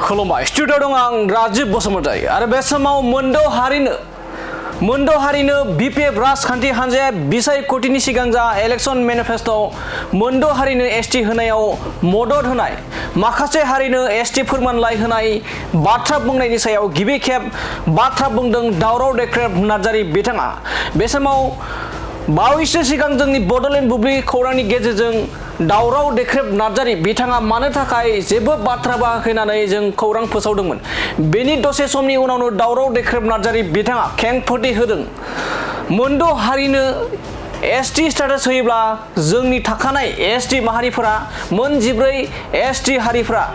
खुलुमबाय स्टुडिअ दं आं राजिब बसुमतारी आरो बे समाव मोनद' हारिनो बिपिएफ राजखान्थि हान्जाया बिसायख'थिनि सिगां जा इलेक्शन मेनिफेस्ट'आव मोनद' हारिनो एसटि होनायाव मदद होनाय माखासे हारिनो एसटि फोरमानलाइ होनाय बाथ्रा बुंनायनि सायाव गिबि खेब बाथ्रा बुंदों दावराव देख्रेब नार्जारि बिथाङा। बे समाव बावैसो सिगां जोंनि बड'लेण्ड बुब्लि खौरांनि गेजेरजों दावराव देख्रेब नार्जारि बिथाङा मानो थाखाय जेबो बाथ्रा बुङाखै होननानै जों खौरां फोसावदोंमोन। बेनि दसे समनि उनावनो दावराव देख्रेब नार्जारि बिथाङा खेंफोरथि होदों मोनद' हारिनो एसटि स्टेटास होयोब्ला जोंनि थाखानाय एसटि माहारिफोरा मोन 14 एसटि हारिफोरा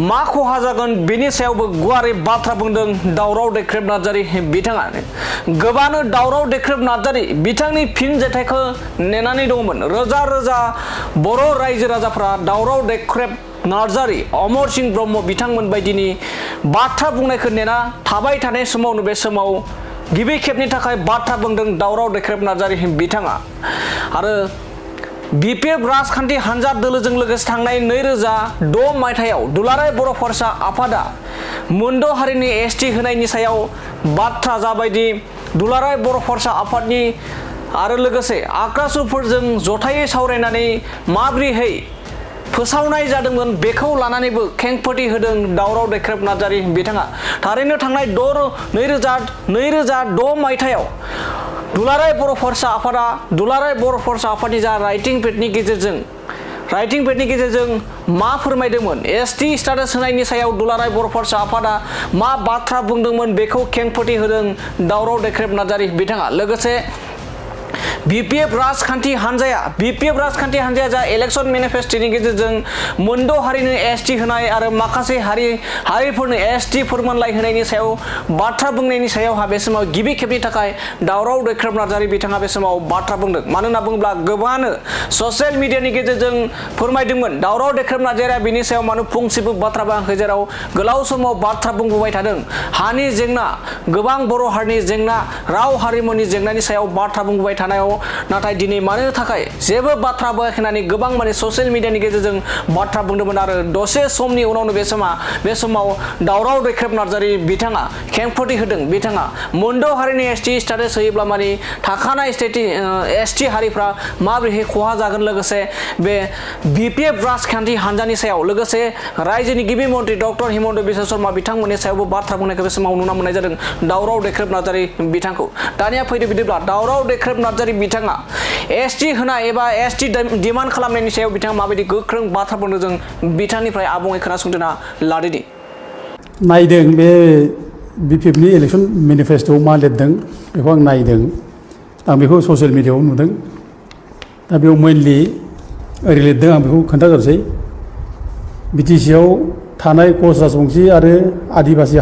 मा खहा जागोन बेनि सायावबो गुवारै बाथ्रा बुंदों दावराव देख्रेब नार्जारि बिथाङा। गोबानो दावराव देख्रेब नार्जारि बिथांनि फिनजाथायखौ नेनानै दंमोन। रोजा रोजा बर' रायजो राजाफ्रा दावराव देख्रेब नार्जारि अमर सिंह ब्रह्म बिथांमोन बायदिनि बाथ्रा बुंनायखौ नेना थाबाय थानाय समावनो बे समाव गिबि खेबनि थाखाय बाथ्रा बुंदों दावराव देख्रेब नार्जारि बिथाङा। आरो बिपिएफ राजखान्थि हान्जा दोलोजों लोगोसे थांनाय 2006 मायथाइयाव दुलाराय बर' फरायसा आफादा मोनद' हारिनि एसटि होनायनि सायाव बाथ्रा जाबायदि दुलाराय बर' फरायसा आफादनि आरो लोगोसे आक्रासुरफोरजों जथायै सावरायनानै माब्रैहाय फोसावनाय जादोंमोन बेखौ लानानैबो खेंफोरथि होदों दावराव देख्रेब नार्जारि बिथाङा। थारैनो थांनाय 2006 मायथाइयाव दुलाराय बर' फरायसा आफादनि जा राइटिं पेडनि गेजेरजों मा फोरमायदोंमोन एसटि स्टेटास होनायनि सायाव दुलाराय बर' फरायसा आफादा मा बाथ्रा बुंदोंमोन बेखौ खेंफोरथि होदों दावराव देख्रेब नार्जारि बिथाङा। लोगोसे बिपिएफ राजखान्थि हान्जाया जा इलेक्शन मेनिफेस्ट'नि गेजेरजों मोनद' हारिनो एसटि होनाय आरो माखासे हारिफोरनो एसटि फोरमानलाइ होनायनि सायाव बाथ्रा बुंनायनि सायावहा बे समाव गिबि खेबनि थाखाय दावराव देख्रेब नार्जारि बिथाङा बे समाव बाथ्रा बुंदों। मानो होनना बुङोब्ला गोबाङानो ससियेल मिडियानि गेजेरजों फोरमायदोंमोन दावराव देख्रेब नार्जारिया बिनि सायाव मानो फंसेबो बाथ्रा बुङाखै, जेराव गोलाव समाव बाथ्रा बुंबोबाय थादों। हानि जेंना, गोबां बर' हारिनि जेंना, राव हारिमुनि जेंनानि सायाव बाथ्रा बुंबोबाय थानायाव नाथाय दिनै मानो थाखाय जेबो बाथ्रा बुङाखै होननानै गोबां ससियेल मिडियानि गेजेरजों बाथ्रा बुंदोंमोन। आरो दसे समनि उनावनो बे समाव दावराव देख्रेब नार्जारि बिथाङा खेंफोरथि होदों। बिथाङा मोनद' हारिनि एसटि स्टेटास होयोब्ला थाखानाय एसटि हारिफ्रा माबोरैहाय खहा जागोन, लोगोसे बे बिपिएफ राजखान्थि हान्जानि सायाव लोगोसे रायजोनि गिबि मन्त्रि डक्टर हिमन्त बिश्व शर्मा बिथांमोननि सायावबो बाथ्रा बुंनायखौ बे समाव नुनो मोननाय जादों दावराव देख्रेब नार्जारि बिथांखौ। दानिया फैदो बिदिब्ला दावराव देख्रेब नार्जारि बिथाङा एसटि होनाय एबा एसटि डिमान्ड खालामनायनि सायाव बिथाङा माबायदि गोख्रों बाथ्रा बुंदों जों बिथांनिफ्राय आबुङै खोनासंना लादोनि। नायदों बे बिपिएफनि इलेक्शन मेनिफेस्ट'आव मा लिरदों बेखौ आं नायदों। आं बेखौ ससियेल मिडियाआव नुदों। दा बेयाव मेनलि ओरै लिरदों, आं बेखौ खोन्थाग्रोसै। बिटिसिआव थानाय कच राजबंसि आरो आदिबासि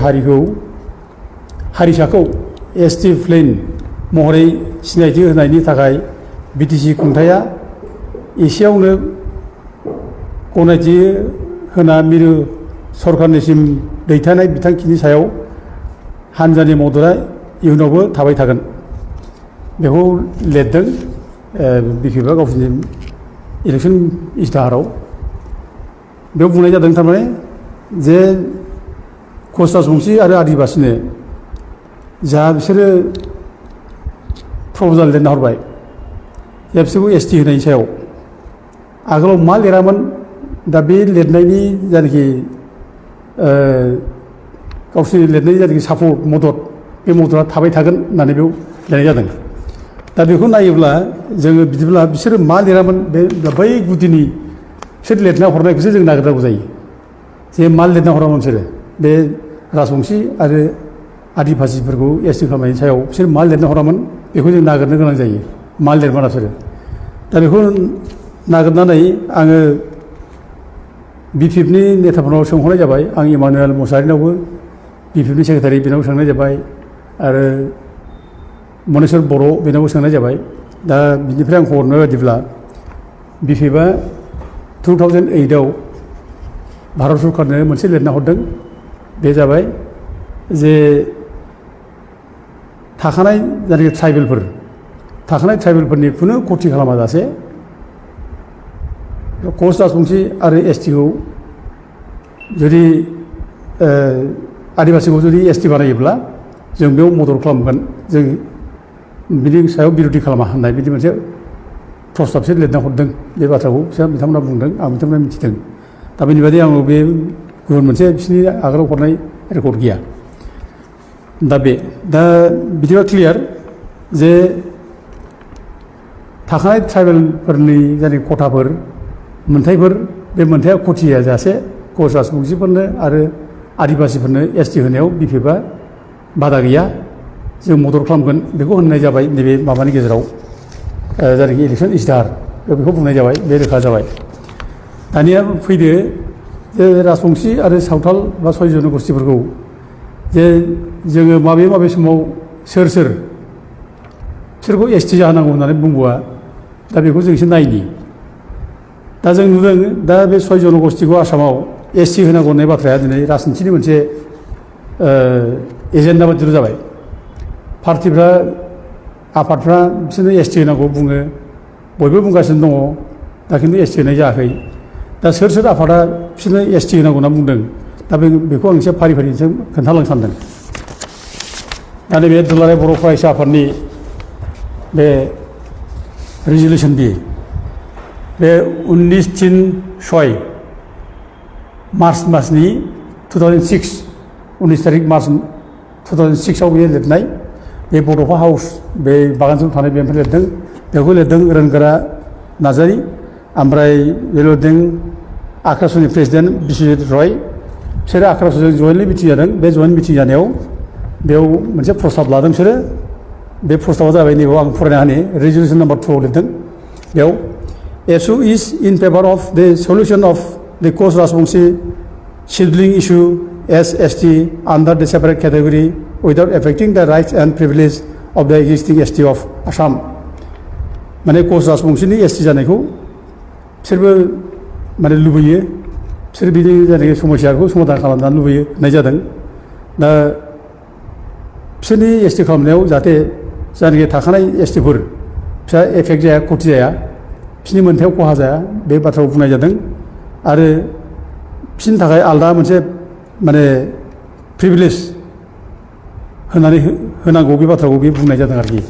हारिसाखौ एसटि प्लेन महरै सिनायथि होनायनि थाखाय बिटिसि खुंथाया एसेयावनो गनायथि होना मिरु सरकारनिसिम दैथायनाय बिथांखिनि सायाव हान्जानि मददआ इयुनावबो थाबाय थागोन बेखौ लिरदों बिपिएफआ गावसोरनि इलेक्शन इस्ताहाराव। बेयाव बुंनाय जादों थारमाने जे कच राजबंसि आरो आदिबासिनो जा बिसोरो प्रप'जाल लिरना हरबाय जे बिसोरखौ एसटि होनायनि सायाव आगोलाव मा लिरामोन, दा बे लिरनायनि जायनाखि गावसोरनि लिरनाय जायनाखि सापर्ट मदद, बे मददआ थाबाय थागोन होननानै बेयाव लिरनाय जादों। दा बेखौ नायोब्ला जोङो बिदिब्ला बिसोरो मा लिरामोन, बे बै गुदिनि बिसोर लिरना हरनायखौसो जों नागिरनांगौ जायो। जे मा लिरना हरामोन बिसोरो बे राजबंसि आरो आदिबासिफोरखौ एसटि खालामनायनि सायाव बिसोर मा लिरना हरामोन बेखौ जों नागिरनो गोनां जायो। मा लिरमाना बिसोरो, दा बेखौ नागिरनानै आङो बिपिएफनि नेताफोरनाव सोंहरनाय जाबाय। आं इमानुएल मुसाहारिनावबो बिपिएफनि सेक्रेटारि बेनावबो सोंनाय जाबाय आरो मनेस्वर बर' बेनावबो सोंनाय जाबाय। दा बिनिफ्राय आं खबर मोननाय बायदिब्ला बिपिएफआ 2008आव भारत सरकारनो मोनसे लिरना हरदों। बे जाबाय जे थाखानाय जायनाखि ट्राइबेलफोरनि खुनु खथि खालामाजासे कच राजबंसि आरो एसटिखौ जुदि आदिबासिखौ जुदि एसटि बानायोब्ला जों बेयाव मदद खालामगोन जों बिनि सायाव बिरोधि खालामा होननाय बिदि मोनसे प्रस्ताबसो लिरना हरदों बे बाथ्राखौ बिथांमोना बुंदों आं बिथांमोना मिथिदों दा बेनि बादै आङो बे गुबुन मोनसे बिसोरनि आगोलाव हरनाय रेकर्ड गैया दा बिदिबा क्लियार जे थाखानाय ट्राइबेलफोरनि जायनि खथाफोर मोनथायफोर बे मोनथाया खथिया जासे कच राजबंसिफोरनो आरो आदिबासिफोरनो एसटि होनायाव बिपिएफआ बादा गैया जों मदद खालामगोन बेखौ होननाय जाबाय नैबे माबानि गेजेराव जायनाखि इलेक्सन इस्ताहार बेखौ बुंनाय जाबाय बे रोखा जाबाय दानिया फैदो जे राजबंसि आरो सावथाल बा सय जन'गोष्ठीफोरखौ जे जोङो माबे समाव सोरखौ एसटि जाहोनांगौ होननानै बुंबोआ दा बेखौ जों एसे नायनि दा जों नुदों दा बे सय जन'गोष्ठीखौ आसामाव एसटि होनांगौ होननाय बाथ्राया दिनै राजनितिनि मोनसे एजेन्डा बायदिल' जाबाय पार्टिफ्रा आफादफ्रा बिसोरनो एसटि होनांगौ बुङो बयबो बुंगासिनो दङ दा खिन्थु एसटि होनाय जायाखै दा सोर आफादा बिसोरनो एसटि होनांगौ होनना बुंदों दा बेखौ आं एसे फारि खोन्थालांनो सानदों दा नैबे दुलाराय बर' फरायसा आफादनि बे रिजलिउसन बे 19/6 मार्च मासनि 2006 19 तारिख मार्च 2006आव बे लिरनाय बे बड'फा हाउस बे बागानजों थानाय बेनिफ्राय लिरदों बेखौ लिरदों रोनगोरा नार्जारी ओमफ्राय बे लिरदों आक्रासनि प्रेसिडेन्ट बिश्वजित रय बिसोरो आक्रासजों जयेन्टलि मिटिं जादों बे जयेन्ट मिटिं जानायाव बेयाव मोनसे प्रस्ताब लादों बिसोरो बे प्रस्ताबा जाबाय नैबेयाव आं फरायना होनि रिजलिउसन नाम्बार 2 आव लिरदों बेयाव ASU is in favor of the solution of the Koch Rajbongshi scheduling issue as ST under the separate category without affecting the rights and privileges of the existing ST of Assam. माने कच राजबंशीनि ST जानायखौ बिसोरबो माने लुबैयो बिसोर बिदि जानाय समस्याखौ समाधान खालामनो लुबैयो होननाय जादों दा बिसोरनि एसटि खालामनायाव जाहाथे जायनाखि थाखानाय एसटिफोर फिसा एफेक्ट जाया खथि जाया बिसोरनि मोनथायाव खहा जाया बे बाथ्राखौ बुंनाय जादों आरो बिसोरनि थाखाय आलादा मोनसे माने प्रिभिलेज होनानै होनांगौ बे बाथ्राखौ बे बुंनाय जादों आरोखि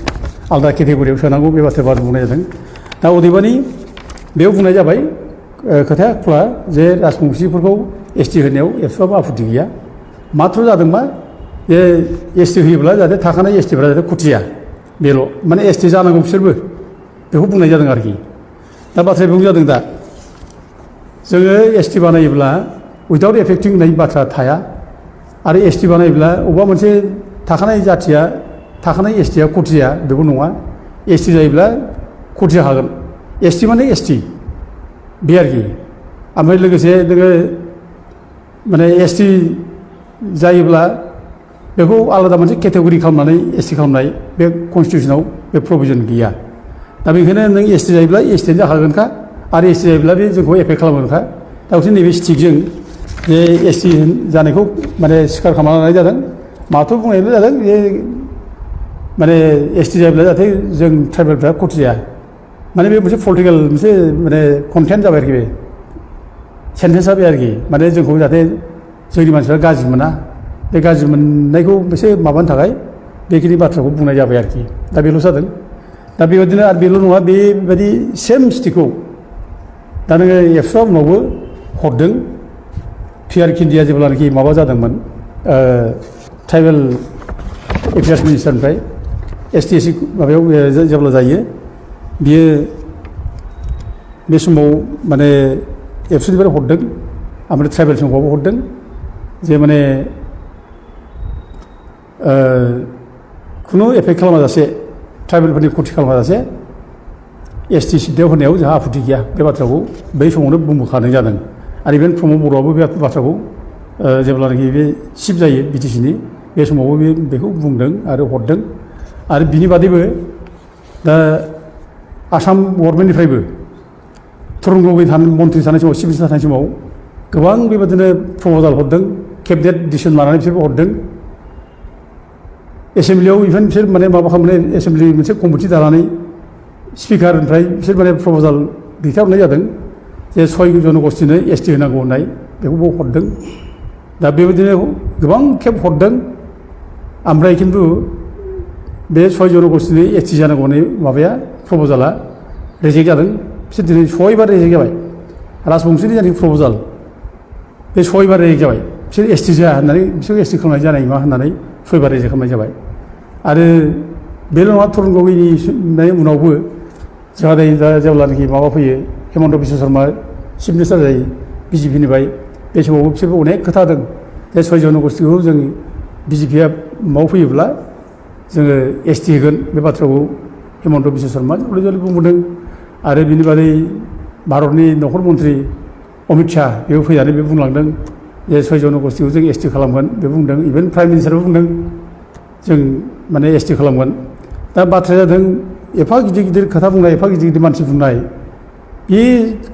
आलादा केटेगरियाव सोनांगौ बे बाथ्राखौ बुंनाय जादों दा अदेबानि बेयाव बुंनाय जाबाय खोथाया खुला जे राजबंशीफोरखौ एसटि होनायाव एसेबाबो आपत्ति गैया माथ्र जादों मा जे एसटि होयोब्ला जाहाथे थाखानाय एसटिफ्रा जाहाथे खथिया बेल' माने एसटि जानांगौ बिसोरबो बेखौ बुंनाय जादों आरोखि दा बाथ्राया बेयाव जादों दा जोङो एसटि बानायोब्ला उइदाउट एफेक्टिं होननाय बाथ्रा थाया आरो एसटि बानायोब्ला अबेबा मोनसे थाखानाय जाथिया थाखानाय एसटिया खथिया बेबो नङा एसटि जायोब्ला खथिया हागोन एसटि माने एसटि बे आरोखि ओमफ्राय लोगोसे नोङो माने एसटि जायोब्ला बेखौ आलादा मोनसे केटेगरि खालामनानै एसटि खालामनाय बे कनस्टिटिउसनाव बे प्रभिजन गैया दा बेनिखायनो नों एसटि जायोब्ला एसटियानो जाखागोनखा आरो एसटि जायोब्ला बे जोंखौ एफेक्ट खालामगोनखा दा बिसोर नैबे स्टिकजों जे एसटि जानायखौ माने स्वीकार खालामना लानाय जादों माथो बुंनायल' जादों जे माने एसटि जायोब्ला जाहाथे जों ट्राइबेलफ्रा खथि जाया माने बे मोनसे पलिटिकेल मोनसे माने कन्टेन्ट जाबाय आरोखि बे सेन्टेन्सआ बे आरोखि माने जोंखौ जाहाथे जोंनि मानसिफ्रा गाज्रि मोना बे गाज्रि मोननायखौ एसे माबानो थाखाय बेखिनि बाथ्राखौ बुंनाय जाबाय आरोखि दा बेल' जादों दा बेबायदिनो आरो बेल' नङा बेबायदि सेम स्टिकखौ दा नोङो एबसुआ उनावबो हरदों पिआर किन्डिया जेब्लानाखि माबा जादोंमोन ट्राइबेल एफेयार्स मिनिस्टारनिफ्राय एसटि एससि माबायाव जेब्ला जायो बियो बे समाव माने एबसुनिफ्राय हरदों ओमफ्राय ट्राइबेल समखौबो हरदों जे माने खुनु एफेक्ट खालामाजासे ट्राइबेलफोरनि खथि खालामाजासे एसटि सिटआव होनायाव जोंहा आपत्ति गैया बे बाथ्राखौ बै समावनो बुंबोखानाय जादों आरो इभेन प्रमद बर'आबो बे बाथ्राखौ जेब्लानाखि बे चिफ जायो बिटिसिनि बे समावबो बेखौ बुंदों आरो हरदों आरो बिनि बादैबो दा आसाम गभर्नमेन्टनिफ्रायबो तरुन गगৈ मन्थ्रि थानाय समाव चिफ मिनिस्टार थानाय समाव गोबां बेबादिनो प्रप'जाल हरदों केबिनेट डिसिसन लानानै बिसोरबो हरदों एसेम्ब्लियाव इभेन बिसोर माने माबा खालामनानै एसेम्ब्लि मोनसे कमिटि दानानै स्पिकारनिफ्राय बिसोर माने प्रप'जाल दैथायहरनाय जादों जे 6 जन'गोष्ठीनो एसटि होनांगौ होननाय बेखौबो हरदों दा बेबायदिनो गोबां खेब हरदों ओमफ्राय खिन्थु बे 6 जन'गोष्ठीनि एसटि जानांगौनि माबाया प्रप'जाला रिजेक्ट जादों बिसोर दिनै 6 बार रिजेक्ट जाबाय राजबंशीनि जानाखि प्रप'जाल बे 6 बार रिजेक्ट जाबाय बिसोर एसटि जाया होननानै बिसोर एसटि खालामनाय जानाय नङा होननानै 6 बार रिजेक्ट खालामनाय जाबाय आरो बेल' नङा तरुन गगैनि उनावबो जोंहा दा जेब्लानाखि माबा फैयो हेमन्त बिश्व शर्मा चिफ मिनिस्टार जायो बिजेपिनिफ्राय बे समावबो बिसोरबो अनेक खोथा होदों जे 6 जन'गोष्ठीखौ जों बिजेपिया माव फैयोब्ला जोङो एसटि होगोन बे बाथ्राखौ हेमन्त बिश्व शर्मा जले जले बुंबोदों आरो बिनि बादै भारतनि नखर मन्थ्रि अमित शाह बेबो फैनानै बे बुंलांदों जे 6 जन'गोष्ठीखौ जों एसटि खालामगोन बे बुंदों इभेन प्राइम मिनिस्टारबो बुंदों जों माने एसटि खालामगोन दा बाथ्राया जादों एफा गिदिर गिदिर खोथा बुंनाय एफा गिदिर गिदिर मानसि बुंनाय बे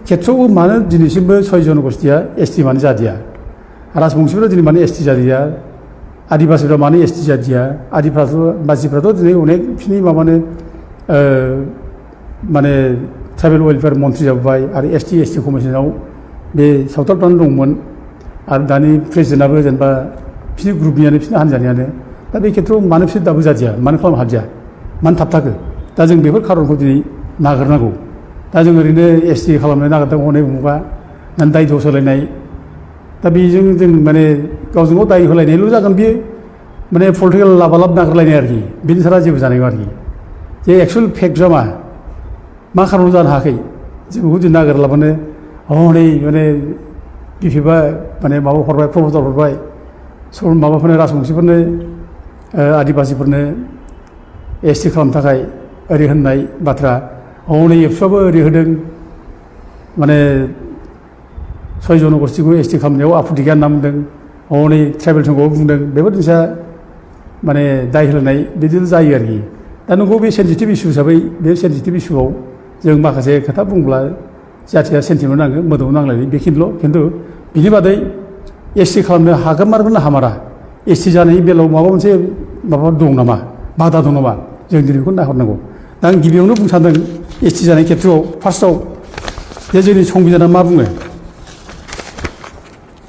खेथ्रआव मानो दिनैसिमबो 6 जन'गोष्ठीया एसटि मानो जादिया राजबंशीफोरा दिनै मानो एसटि जादिया आदिबासिफ्रा मानो एसटि जादिया आदिबासिफ्राथ' दिनै अनेक बिसिनि माबानो माने ट्राइबेल वेलफेयार मन्थ्रि जाबाय आरो एसटि कमिसनाव बे सावथालफ्रानो दंमोन आरो दानि प्रेसिडेन्टआबो जेनेबा बिसिनि ग्रुपनियानो बिसिनि हान्जानियानो दा बे खेथ्रआव मानो बिसोर दाबो जादिया मानो खालामनो हादिया मानो थाबथाखो दा जों बेफोर खारनखौ दिनै नागिरनांगौ दा जों ओरैनो एसटि खालामनो नागिरदों हनै उमुगा दाय दस होलायनाय दा बेजों जों माने गावजों गाव दाय होलायनायल' जागोन बियो माने पलिटिकेल लाबालाब नागिरलायनाय आरोखि बेनि सारा जेबो जानाय नङा आरोखि जे एक्सुवेल फेक्टआ मा खारनाव जानो हायाखै जों बेखौ जों नागिरलाबानो हनै माने बिफिबा माने माबा हरबाय प्रप'जाल हरबाय माबाफोरनो राजबंशीफोरनो आदिबासिफोरनो एसटि खालामनो थाखाय ओरै होननाय बाथ्रा हनै एबसुआबो ओरै होदों माने 6 जन'गोष्ठीखौ एसटि खालामनायाव आफुथि गैया होनना बुंदों हनै ट्राइबेल संघआव बुंदों बेफोर जिनिसा माने दाय होलायनाय बिदिनो जायो आरोखि दा नंगौ बे सेन्सिटिभ इस्यु हिसाबै बे सेन्सिटिभ इस्युआव जों माखासे खोथा बुंब्ला जाथिया सेन्टिमेन्ट नाङो मोदोमाव नांलायनाय बेखिनिल' खिन्थु बिनि बादै एसटि खालामनो हागोन ना हामारा एसटि जानायनि बेलायाव माबा मोनसे माबा दं नामा बादा दं नामा जों दिनै बेखौ नायहरनांगौ दा आं गिबियावनो बुंनो सानदों एसटि जानाय खेथ्रआव फार्स्टआव जे जोंनि संबिधाना मा बुङो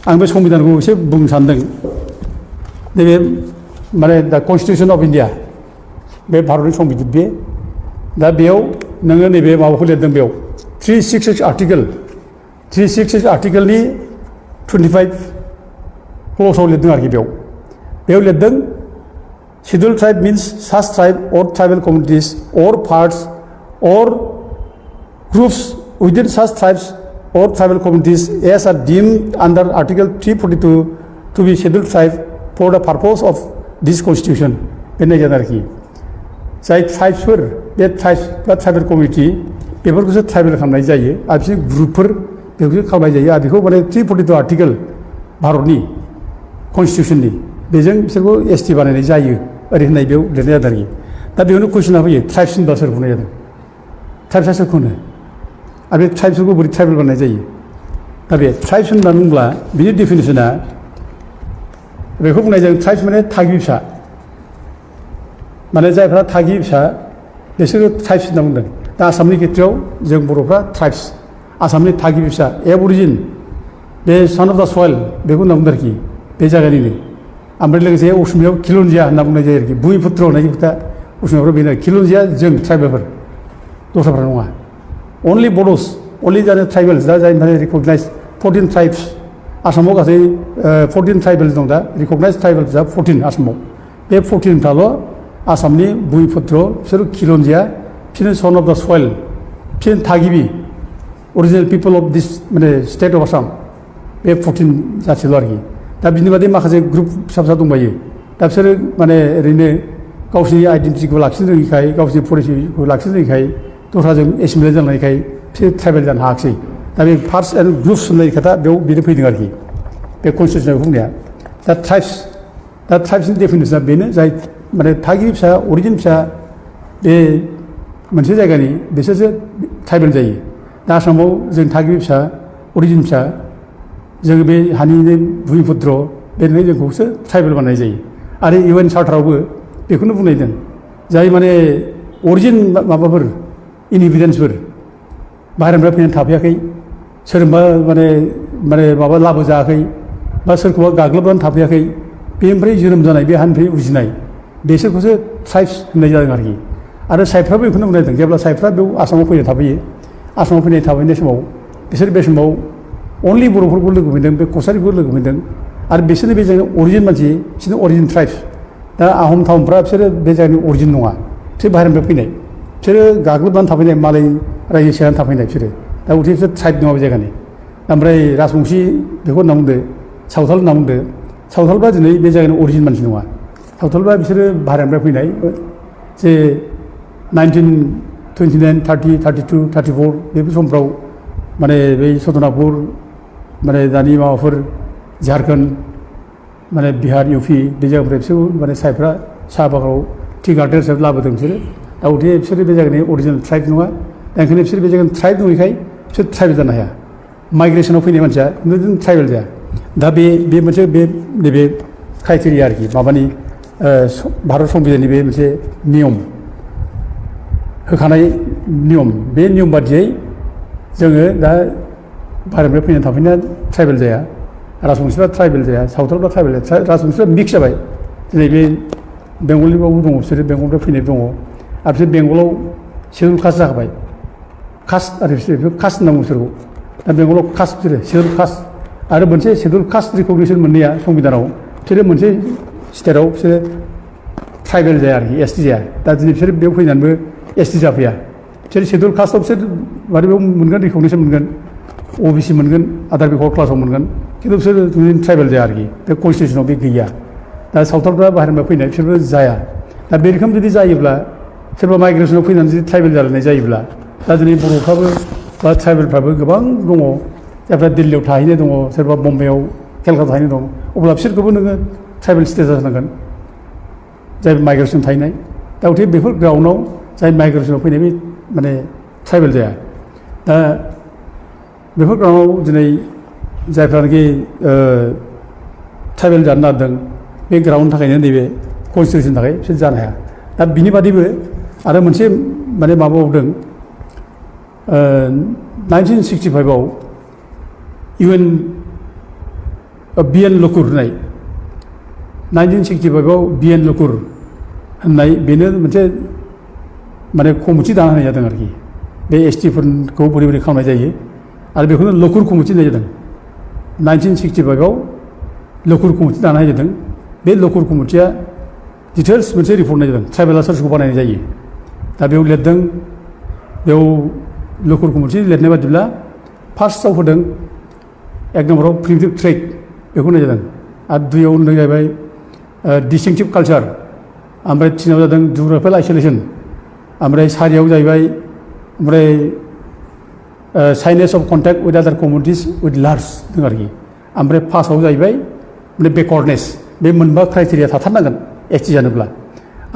आं बे संबिधानखौ एसे बुंनो सानदों नैबे माने दा कनस्टिटिउसन अफ इन्डिया बे भारतनि संबिधान बे दा बेयाव नोङो नैबे माबाखौ लिरदों बेयाव 366 आर्टिकेल 366 आर्टिकेलनि 25 क्ल'साव लिरदों आरोखि बेयाव लिरदों शेड्युल ट्राइब मीन्स साच ट्राइब और ट्राइबल कम्युनिटीज और पार्ट्स और groups within Sach tribes or tribal communities as are deemed under Article 342 to be scheduled tribe for the purpose of this constitution. बेनो जादों आरोखि जाय ट्राइब्सफोर बे ट्राइब्स बा ट्राइबेल कमिउनिटि बेफोरखौसो ट्राइबेल खालामनाय जायो आरो बिसोर ग्रुपफोर बेखौसो खालामनाय जायो आरो बेखौ माने 342 आर्टिकेल भारतनि कनस्टिटिउसननि बेजों बिसोरखौ एसटि बानायनाय जायो ओरै होननाय बेयाव लिरनाय जादों आरोखि दा बेयावनो कुइसना फैयो ट्राइब्स होनबा सोरखौ होनाय जादों ट्राइब्सआ सोरखौ होनो आरो बे ट्राइब्सफोरखौ बोरै ट्राइबेल बानायनाय जायो दा बे ट्राइब्स होननानै बुंब्ला बिनि डेफिनेसना बेखौ बुंनाय जायो ट्राइब्स माने थागिबि फिसा माने जायफ्रा थागिबि फिसा बिसोरो ट्राइब्स होनना बुंदों दा आसामनि खेथ्रआव जों बर'फ्रा ट्राइब्स आसामनि थागिबि फिसा एबरिजिन बे सान अफ दा सयल बेखौ होनना बुंदों आरोखि बे जायगानिनो ओमफ्राय लोगोसे असमियाव खिलन्जिया होनना बुंनाय जायो आरोखि भुमिपुत्र होननाय खोथा असमियाफ्रा बेनो खिलन्जिया जों ट्राइबेलफोर दस्राफ्रा नङा only Bodos, only the tribals, that are recognized 14 tribes. आसामाव गासै 14 ट्राइबेल दं दा रिकगनाइज ट्राइबेलफ्रा 14 आसामाव बे 14फ्राल' आसामनि भुमिपुत्र बिसोर खिलन्जिया बिसोरनो सन अफ दा सयल बिसोर थागिबि अरिजिनेल पिपल अफ दिस माने स्टेट अफ आसाम बे 14 जाथिल' आरोखि दा बिनि बादै माखासे ग्रुप फिसा फिसा दंबायो दा बिसोरो माने ओरैनो गावसिनि आइडेन्टिटिखौ लाखिनो रोङिखाय गावसिनि पलिसिखौ लाखिनो रोङिखाय दस्राजों एसिमिलेट जानायखाय बिसोर ट्राइबेल जानो हायाखिसै दा बे पार्टस एन्ड ग्रुप्स होननाय खोथा बेयाव बेनो फैदों आरोखि बे कनस्टिटिउसनाव बुंनाया दा ट्राइब्सनि डेफिनेसना बेनो जाय माने थागिबि फिसा अरिजिन फिसा बे मोनसे जायगानि बिसोरसो ट्राइबेल जायो दा आसामाव जों थागिबि फिसा अरिजिन फिसा जोङो बे हानिनो भुमिपुत्र बेनो जोंखौसो ट्राइबेल बानायनाय जायो आरो UN चार्टारावबो बेखौनो बुंनाय दं जाय माने अरिजिन माबाफोर इनएभिडेन्सफोर बाहेरानिफ्राय फैनानै थाफैयाखै सोरबा माने माबा लाबोजायाखै बा सोरखौबा गाग्लोबनानै थाफैयाखै बेनिफ्राय जोनोम जानाय बे हानिफ्राय उजिनाय बेसोरखौसो ट्राइब्स होननाय जादों आरोखि आरो साइफ्राबो बेखौनो बुंनाय जादों जेब्ला साइफ्रा बेयाव आसामाव फैनो थाफैयो आसामाव फैनाय थाफैनाय समाव बिसोर बे समाव अनलि बर'फोरखौ लोगो मोनदों बे कसारिफोरखौ लोगो मोनदों आरो बिसोरनि बे जायगानि अरिजिन मानसि बिसोरनि अरिजिन ट्राइब्स दा आहम टाउनफ्रा बिसोरो बे जायगानि अरिजिन नङा बिसोर बाहेरनिफ्राय फैनाय बिसोरो गाग्लोबनानै थाफैनाय मालाय रायजो सेनानै थाफैनाय बिसोरो दा उथे बिसोर ट्राइब नङा बे जायगानि ओमफ्राय राजबंसि बेखौ होनना बुंदो सावथाल होनना बुंदो सावथालफ्रा दिनै बे जायगानि अरिजिन मानसि नङा सावथालफ्रा बिसोरो बाहेरनिफ्राय फैनाय जे 1929, 30, 32, 34 बेफोर समफ्राव माने बै सदनापुर माने दानि माबाफोर झारखन्ड माने बिहार इउपि बे जायगानिफ्राय बिसोर माने साइफ्रा साहा बागानाव टि गार्डेन हिसाबै लाबोदों बिसोरो दा उथे बिसोरो बे जायगानि अरिजिनेल ट्राइब नङा दा ओंखायनो बिसोर बे जायगानि ट्राइब नङैखाय बिसोर ट्राइबेल जानो हाया माइग्रेसनाव फैनाय मानसिया खिन्थु ट्राइबेल जाया दा बे मोनसे बे नैबे क्राइटेरिया आरोखि माबानि भारत संबिधाननि बे मोनसे नियम होखानाय नियम बे नियम बादियै जोङो दा भारतनिफ्राय फैनानै थाफैनाया ट्राइबेल जाया राजबंसिफ्रा ट्राइबेल जाया सावथालफ्रा ट्राइबेल जाया राजबंसिफ्रा मिक्स जाबाय दिनै बे बेंगलिबावबो दङ बिसोरो बेंगलनिफ्राय फैनाय दङ आरो बिसोर बेंगलाव शेड्युल कास्ट जाखाबाय कास्ट आरो बिसोर कास्ट होनना बुङो बिसोरखौ दा बेंगलाव कास्ट बिसोरो शेड्युल कास्ट आरो मोनसे शेड्युल कास्ट रिकगनिसन मोननाया संबिधानाव बिसोरो मोनसे स्टेटआव बिसोरो ट्राइबेल जाया आरोखि एसटि जाया दा दिनै बिसोर बेयाव फैनानैबो एसटि जाफैया बिसोर शेड्युल कास्टआव बिसोर माने बेयाव मोनगोन रिकगनिसन मोनगोन अबिसि मोनगोन आदार बेकवार्ड क्लासाव मोनगोन खिन्थु बिसोर ट्राइबेल जाया आरोखि बे कनस्टिटिउसनाव बे गैया दा सावथालफ्रा बाहेरनिफ्राय फैनाय बिसोरबो जाया दा बे रोखोम जुदि जायोब्ला सोरबा माइग्रेसनाव फैनानै जुदि ट्राइबेल जालायनाय जायोब्ला दा दिनै बर'फ्राबो बा ट्राइबेलफ्राबो गोबां दङ जायफ्रा दिल्लीयाव थाहैनाय दङ सोरबा बम्बाइआव केलकाता थाहैनाय दं अब्ला बिसोरखौबो नोङो ट्राइबेल स्टेटास होनांगोन जाय माइग्रेसन थाहैनाय दा उथे बेफोर ग्राउन्डआव जाय माइग्रेसनाव फैनाय बे माने ट्राइबेल जाया दा बेफोर ग्राउन्डआव दिनै जायफ्रानोखि ट्राइबेल जानो नागिरदों बे ग्राउन्डनि थाखायनो नैबे कनस्टिटिउसननि थाखाय बिसोर जानो हाया दा बिनि बादैबो आरो मोनसे माने माबाबावदों 1965आव UN BN लकुर होननाय 1965आव BN लकुर होननाय बेनो मोनसे माने कमिटि दाना होनाय जादों आरोखि बे एसटिफोरखौ बोरै बोरै खालामनाय जायो आरो बेखौनो लकुर कमिटि होननाय जादों 1965आव लकुर कमिटि दाना होनाय जादों बे लकुर कमिटिया डिटेल्स मोनसे रिपर्ट होनाय जादों ट्राइबेला सोरखौ बानायनाय जायो दा बेयाव लिरदों बेयाव लकुर कमिटि लिरनाय बादिब्ला फार्स्टआव होदों एक नम्बराव प्रिमिटिभ ट्रेड बेखौ होनाय जादों आरो दुइयाव होनदों जाहैबाय डिस्टिंक्टिभ कालचार ओमफ्राय थिनाव जादों जिअग्राफिकेल आइसोलेसन ओमफ्राय सारियाव जाहैबाय ओमफ्राय साइनेस अफ कन्टेक्ट विथ आदार कमिउनिटिस विथ लार्ज दं आरोखि ओमफ्राय फार्स्टआव जाहैबाय माने बेकवार्डनेस बे मोनबा क्राइटेरिया थाथारनांगोन एसटि जानोब्ला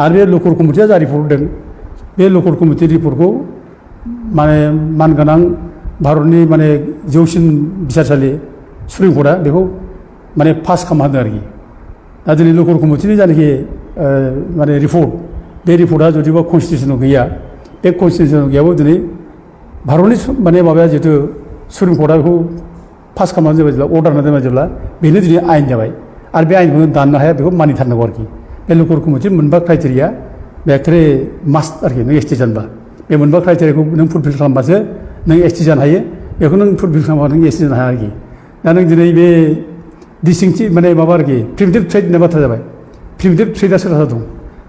आरो बे लकुर कमिटिया जा रिपर्ट होदों बे लकुर कमिटि रिपर्टखौ माने मानगोनां भारतनि माने जौसिन बिसारसालि सुप्रिम कर्टआ बेखौ माने पास खालामना होदों आरोखि दा दिनै लकुर कमिटिनि जानाखि माने रिपर्ट बे रिपर्टआ जुदिबा कनस्टिटिउसनाव गैया बे कनस्टिटिउसनाव गैयाबो दिनै भारतनि माने माबाया जिहेतु सुप्रिम कर्टआ बेखौ पास खालामनानै दोनबाय जेब्ला अर्डार होनानै दोनबाय जेब्ला बेनो दिनै आयेन जाबाय आरो बे आयेनखौ दाननो हाया बेखौ मानिथारनांगौ आरोखि बे लकुर कमिटि मोनबा क्राइटेरिया बे एक्चुवेलि मास्ट आरोखि नों एसटि जानोबा बे मोनबा क्राइटेरियाखौ नों फुलफिल खालामबासो नों एसटि जानो हायो बेखौ नों फुलफिल खालामबा नों एसटि जानो हाया आरोखि दा नों दिनै बे डिस्टिंक्टिभ माने माबा आरोखि प्रिमिटिभ ट्रेड होननाय बाथ्रा जाबाय प्रिमिटिभ ट्रेडआ सोरहा दं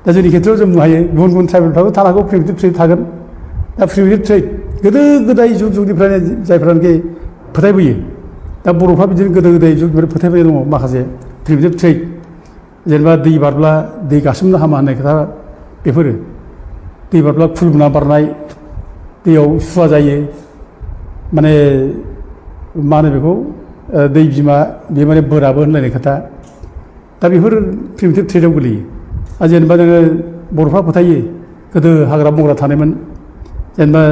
दा जोंनि खेथ्रआव जों बुंनो हायो गुबुन गुबुन ट्राइबेलफ्राबो थानो हागौ प्रिमिटिभ ट्रेड थागोन दा प्रिमिटिभ ट्रेड गोदो गोदाय जुग जुगनिफ्रायनो जायफ्रानोखि फोथायबोयो दा बर'फ्रा बिदिनो गोदो गोदाय जुगनिफ्राय फोथायबोनाय दङ माखासे प्रिमिटिभ ट्रेड जेनेबा दै बारब्ला दै गासोमनो हामा होननाय खोथा बेफोरो दै बारब्ला खुलुमना बारनाय दैयाव सुवा जायो माने मा होनो बेखौ दै बिमा बे माने बोराबो होनलायनाय खोथा दा बेफोर प्रिमिटिभ ट्रेडआव गोलैयो आरो जेनेबा नोङो बर'फ्रा फोथायो गोदो हाग्रा बंग्रा थानायमोन जेनेबा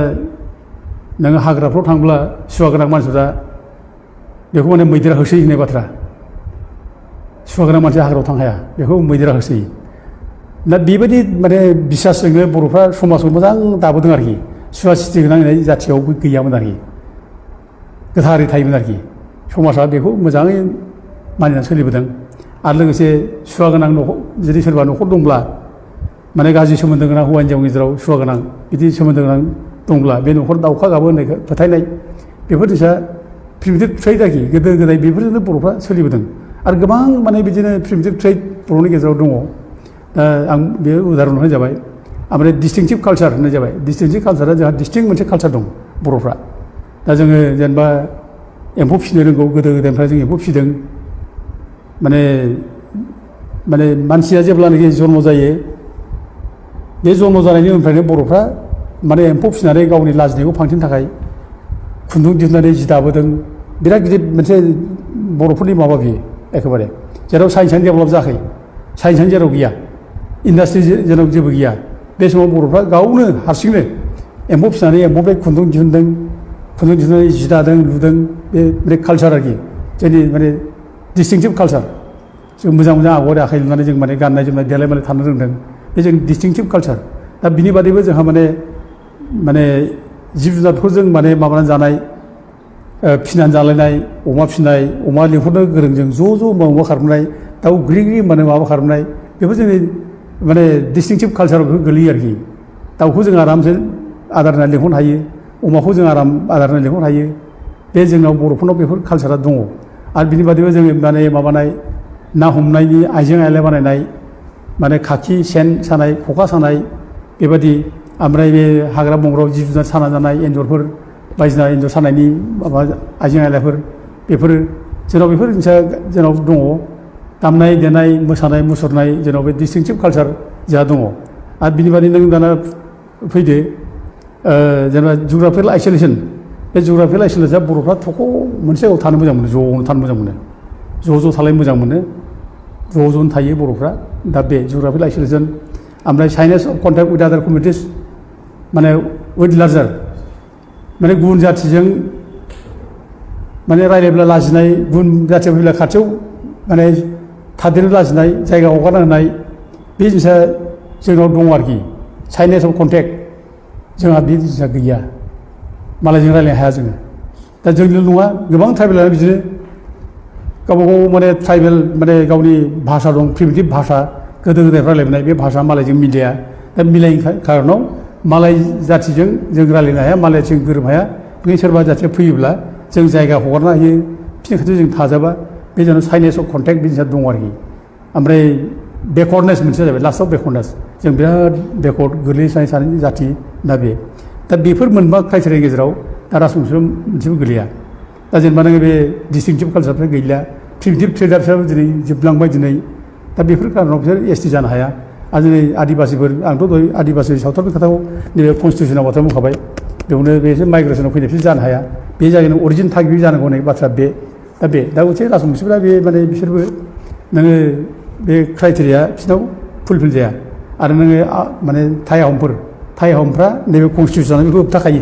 नोङो हाग्राफ्राव थांब्ला सुवा गोनां मानसिफ्रा बेखौ माने मैदेरा होसोयो होननाय बाथ्रा सुवा गोनां मानसिया हाग्रायाव थांनो हाया बेखौ मैदेरा होसोयो दा बेबायदि माने बिसासजोंनो बर'फ्रा समाजाव मोजां दाबोदों आरोखि सुवा सिथि गोनां जाथियावबो गैयामोन आरोखि गोथारै थायोमोन आरोखि समाजा बेखौ मोजाङै मानिनानै सोलिबोदों आरो लोगोसे सुवा गोनां न'खर जुदि सोरबा न'खर दंब्ला माने गाज्रि सोमोन्दो गोनां हौवा हिन्जावनि गेजेराव सुवा गोनां बिदि सोमोन्दो गोनां दंब्ला बे न'खर दाउखा गाबो होननायखौ फोथायनाय बेफोर जिनिसा प्रिमिटिभ ट्रेड आरोखि गोदो गोदाय बेफोरजोंनो बर'फ्रा सोलिबोदों आरो गोबां माने बिदिनो प्रिमिटिभ ट्रेड बर'नि गेजेराव दङ आं बे उदाहरन होनाय जाबाय ओमफ्राय डिस्टिंटिभ कालचार होननाय जाबाय डिस्टिंटिभ कालचारा जोंहा डिस्टिंक्ट मोनसे कालचार दं बर'फ्रा दा जोङो जेनेबा एम्फौ फिसिनो रोंगौ गोदो गोदायनिफ्राय जों एम्फौ फिसिदों माने मानसिया जेब्लानाखि जन्म जायो बे जन्म जानायनि उननिफ्रायनो बर'फ्रा माने एम्फौ फिसिनानै गावनि लाजिनायखौ फांथेनो थाखाय खुन्दुं दिहुननानै जि दाबोदों बिराद गिदिर मोनसे बर'फोरनि माबा बियो एखेबारे जेराव साइन्सआनो डेभेलप जायाखै साइन्सआनो जेराव गैया इन्डास्ट्रि जेराव जेबो गैया बे समाव बर'फ्रा गावनो हारसिंनो एम्फौ फिसिनानै एम्फौनिफ्राय खुन्दुं दिहुनदों खुन्दुं दिहुननानै जि दादों लुदों बे माने कालचार आरोखि जोंनि माने डिस्टिंटिभ कालचार जों मोजां मोजां आगर आखाइ लुनानै जों माने गाननाय जोमनाय देलाय मालाय थानो रोंदों बे जों डिस्टिंटिभ कालचार दा बिनि बादैबो जोंहा माने जिब जुनारफोरजों माने माबानानै जानाय फिसिनानै जालायनाय अमा फिसिनाय अमा लिंहरनो गोरों जों ज' माबा खालामनाय दाउ ग्रि ग्रि माने माबा खालामनाय बेफोर जोंनि माने डिस्टिंटिभ कालचाराव गोलैयो आरोखि दाउखौ जों आरामसे आदार होनानै लिंहरनो हायो अमाखौ जों आराम आदार होनानै लिंहरनो हायो बे जोंनाव बर'फोरनाव बेफोर कालचारा दङ आरो बिनि बादैबो जोङो माने माबानाय ना हमनायनि आइजें आइला बानायनाय माने खाखि सेन सानाय खखा सानाय बेबायदि ओमफ्राय बे हाग्रा बंग्रायाव जिब जुनार साना जानाय एन्जरफोर बायदिसिना एन्जर सानायनि माबा आइजें आइलाफोर बेफोर जोंनाव बेफोर जिनिसा जोंनाव दङ दामनाय देनाय मोसानाय मुसुरनाय जोंनाव बे डिस्टिंटिभ कालचार जोंहा दङ आरो बिनि बादै नों दाना फैदो जेनेबा जुग्राफिकेल आइसोलेसन बे जुग्राफिकेल आइसोलेसना बर'फ्रा थख' मोनसे जायगायाव थानो मोजां मोनो ज'नो थानो मोजां मोनो ज' थालायनो मोजां मोनो ज'नो थायो बर'फ्रा दा बे जुग्राफिकेल आइसोलेसन ओमफ्राय साइनेस अफ कन्टेक्ट उइथ आदार कमिउनिटिस माने उइथ लार्जार माने गुबुन जाथिजों माने रायज्लायब्ला लाजिनाय गुबुन जाथियाव फैब्ला खाथियाव माने थादेरनो लाजिनाय जायगा हगारना होनाय बे जिनिसा जोंनाव दङ आरोखि साइनेस अफ कन्टेक्ट जोंहा बे जिनिसा गैया मालायजों रायज्लायनो हाया जोङो दा जोंल' नङा गोबां ट्राइबेलानो बिदिनो गावबा गाव माने ट्राइबेल माने गावनि भाषा दं प्रिमिटिभ भाषा गोदो गोदाय रायज्लायबोनाय बे भाषा मालायजों मिलाया दा मिलायैनि खारनाव मालाय जाथिजों जों रायज्लायनो हाया मालायजों गोरोबनो हाया बेखायनो सोरबा जाथिया फैयोब्ला जों जायगा हगारना होयो बिनि खाथियाव जों थाजाबा बे जोंनाव साइनेस अफ कन्टेक्ट बे जिनिसा दं आरोखि ओमफ्राय बेकवार्डनेस मोनसे जाबाय लास्टआव बेकवार्डनेस जों बिराद बेकवार्ड गोग्लैसोनाय सानै जाथि दा बेफोर मोनबा क्राइटेरियानि गेजेराव दा राजबंशियाव मोनसेबो गोलैया दा जेनेबा नोङो बे डिस्टिंटिभ कालचारफ्रा गैला प्रिमिटिभ ट्रेडारफ्राबो दिनै जोबलांबाय दिनै दा बेफोर कारनाव बिसोर एसटि जानो हाया आरो दिनै आदिबासिफोर आंथ' दहाय आदिबासि सावथालनि खोथाखौ नैबे कनस्टिटिउसनाव बाथ्रा बुंखाबाय बेयावनो बे माइग्रेसनाव फैनाय बिसोर जानो हाया बे जायगानि अरिजिन थागिबि जानांगौ होननाय बाथ्रा दा मोनसे राजबंशिफोरा बे माने बिसोरबो नोङो बे क्राइटेरिया बिसोरनाव फुलफिल जाया आरो नोङो माने थाइ आहमफ्रा नैबे कनस्टिटिउसनाव बेखौ होबथाखायो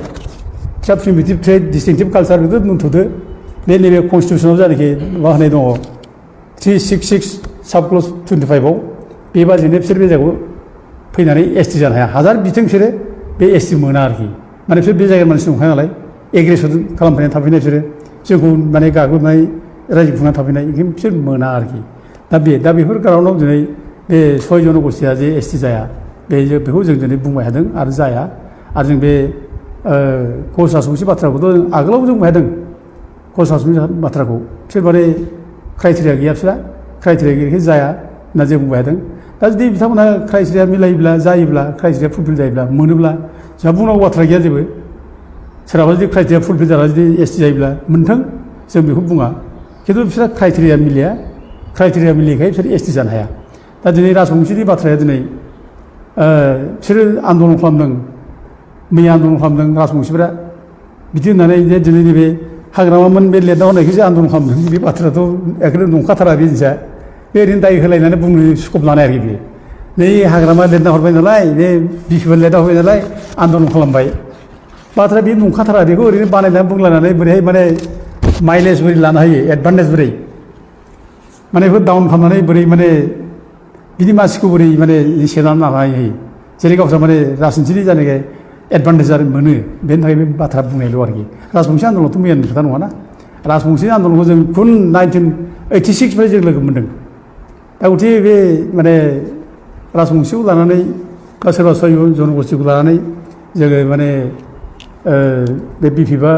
फिसा प्रिमिटिभ ट्रेड डिस्टिंटिभ कालचार बेखौ दोनथ'दो बे नैबे कनस्टिटिउसनाव जायनाखि मा होनाय दङ 366 साब क्लज 25आव बेबादिनो बिसोर बे जायगायाव फैनानै एसटि जानो हाया हाजार बिथों बिसोरो बे एसटि मोना आरोखि माने बिसोर बे जायगानि मानसि नंखाया नालाय एग्रेसन खालामफैनानै थाफैनाय बिसोरो जोंखौ माने गाग्लोबनाय रायजो खुंनानै थाफैनाय ओंखायनो बिसोर मोना आरोखि दा बेफोर कारनाव दिनै बे 6 जनगोष्ठिया जे एसटि जाया बेखौ जों दिनै बुंबाय थादों आरो जाया आरो जों बे कच राजबंशि बाथ्राखौथ' आगोलाव जों बुंबाय थादों कच राजबंशि बाथ्राखौ बिसोर माने क्राइटेरिया गैया बिसोरा क्राइटेरिया गैयैखाय जाया होनना जों बुंबाय थादों दा जुदि बिथांमोनहा क्राइटेरिया मिलायोब्ला जायोब्ला क्राइटेरिया फुलफिल जायोब्ला मोनोब्ला जोंहा बुंनांगौ बाथ्रा गैया जेबो सोरहाबा जुदि क्राइटेरिया फुलफिल जानानै जुदि एसटि जायोब्ला मोनथों जों बेखौ बुङा खिन्थु बिसोरा क्राइटेरिया मिलाया क्राइटेरिया मिलायैखाय बिसोर एसटि जानो हाया दा दिनै राजबंशिनि बाथ्राया दिनै बिसोरो आन्दलन खालामदों मैया आन्दलन खालामदों राजबंशिफोरा बिदि होननानै दिनै नैबे हाग्रामामोन बे लिरना हरनायखौसो आन्दलन खालामदों बे बाथ्रायाथ' एखेबारे नंखाथारा बे जिनिसा बे ओरैनो दाय होलायनानै बुंनो स्कप लानाय आरोखि बे नै हाग्रामा लिरना हरबाय नालाय बे बिपिएल लिरना हरबाय नालाय आन्दलन खालामबाय बाथ्रा बे नंखाथारा बेखौ ओरैनो बानायनानै बुंलायनानै बोरैहाय माने माइलेज बोरै लानो हायो एडभान्टेज बोरै माने बेखौ डाउन खालामनानै बोरै माने बिदि मानसिखौ बोरै माने सेनानै लानो हायो जेरै गावस्रा माने राजनिथिनि जानाय एडभान्टेज मोनो बेनि थाखाय बे बाथ्रा बुंनायल' आरोखि राजबंशि आन्दलनथ' मैयानि खोथा नङाना राजबंशि आन्दलनखौ जों खुन 86निफ्राय जों लोगो मोन्दों दा गथिखे बे माने राजबंसिखौ लानानै बा सोरबा जनगोष्ठीखौ लानानै जोङो माने बे बिपिएफआ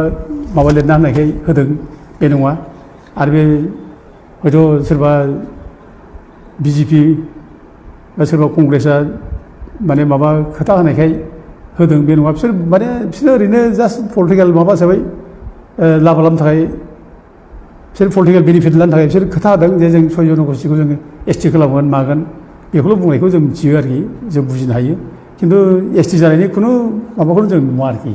माबा लिरना होनायखाय होदों बे नङा आरो बे हयथ' सोरबा बिजेपि बा सोरबा कंग्रेसआ माने माबा खोथा होनायखाय होदों बे नङा बिसोर ओरैनो जास्ट पलिटिकेल माबा हिसाबै लाब खालामनो थाखाय बिसोर पलिटिकेल बेनिफिट लानो थाखाय बिसोर खोथा होदों जे जों 6 जनगोष्ठीखौ जोङो एसटि खालामगोन मागोन बेखौल' बुंनायखौ जों मिथियो आरोखि जों बुजिनो हायो खिन्थु एसटि जानायनि खुनु माबाखौनो जों नुवा आरोखि